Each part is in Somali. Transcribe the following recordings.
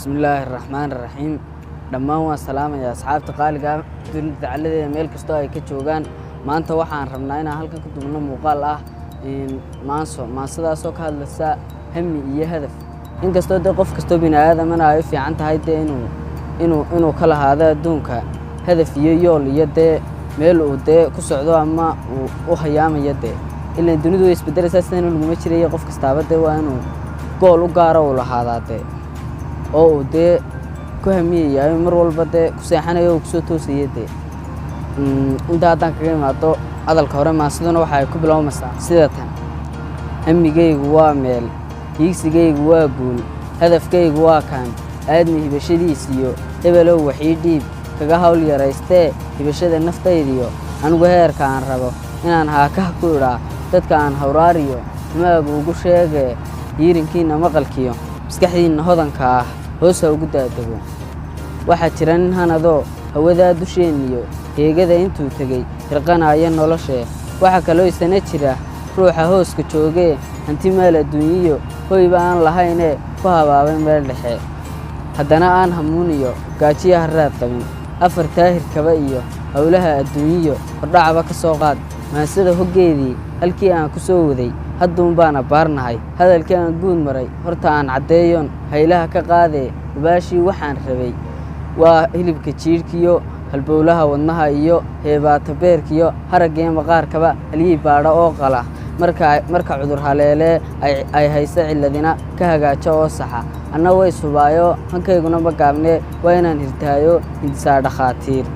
Bismillaahi raxmaani raxiim. Dhammaan waan salaamayaa asxaabta qaaliga ah dunida dacaladeeda meel kastoo ay ka joogaan. Maanta waxaan rabnaa inaan halkan ku dubno muuqaal ah maanso, maansadaasoo ka hadlaysa hami iyo hadaf. Inkastoo dee qof kastoo bini aadamana ay u fiican tahay dee inuu ka lahaado adduunka hadaf iyo yool iyo dee meel uu dee ku socdo ama uu u hayaamayo. Dee ilaan dunidu way isbedelaysaa, sidana laguma jirayo. Qof kastaaba dee waa inuu goal u gaaro uu lahaadaa dee oo uu dee ku hamiyayayo, mar walba dee ku seexanayo oo kusoo toosaya. Dee intaa haddaan kaga imaado hadalka hore, maansiduna waxa ay ku bilowmaysaa sida tan: Hamigaygu waa meel, hiigsigaygu waa guul, hadafkaygu waa kaan aadmi hibashadiisiyo hebelow waxii dhiib kaga hawl yaraystee hibashada naftaydiyo anigu heerka aan rabo inaan haakaha ku idhaa, dadka aan hawraariyo humaagu ugu sheegee, hiirinkiinna maqalkiyo maskaxdiinna hodanka ah hoos ha ugu daadego. Waxaa jira nin hanadoo hawadaa dusheenniyo heegada intuu tegey hirqanaya noloshee. Waxaa kaloo isana jira ruuxa hooska joogee hanti maal adduunyiyo hoyba aan lahaynee ku habaabay meel dhexe, haddana aan hamuuniyo gaajiya harraad qabin. Afar taahirkaba iyo howlaha adduunyiyo hordhacaba ka soo qaad. Maansada hoggeedii halkii aan ku soo waday hadduun baan abbaarnahay. Hadalkii aan guud maray horta aan caddeeyoon haylaha ka qaadee. Hubaashii waxaan rabay waa hilibka jiidhkiyo halbowlaha wadnaha iyo heebaata beerkiyo haraggiyo maqaarkaba halyii baadha oo qala marka cudur haleelee ay hayso cilladina ka hagaajo oo saxa. Anna way subaayo, hankayguna ma gaabnee, waa inaan hirtaayo hindisaa dhakhaatiir.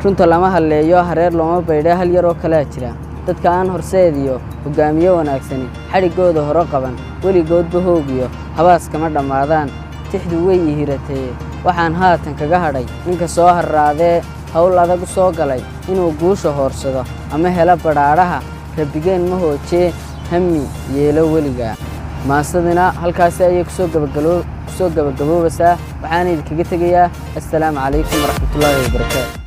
Runta lama halleeyo, hareer looma baydhee, hal yaroo kalaa jira: dadka aan horseediyo hoggaamiye wanaagsani xadhiggooda hore qaban weligoodba hoogiyo habaas kama dhammaadaan. Tixdu way i hiratee, waxaan haatan kaga hadhay ninka soo harraadee howl adag u soo galay inuu guusha hoorsado ama helo badhaadhaha. Rabbigeen ma hoojee, hami yeelo weligaa. Maansadina halkaasi ayay kusoo gabagaboobaysaa. Waxaana idinkaga tegayaa assalaamu calaykum waraxmatullaahi wabarakaatu.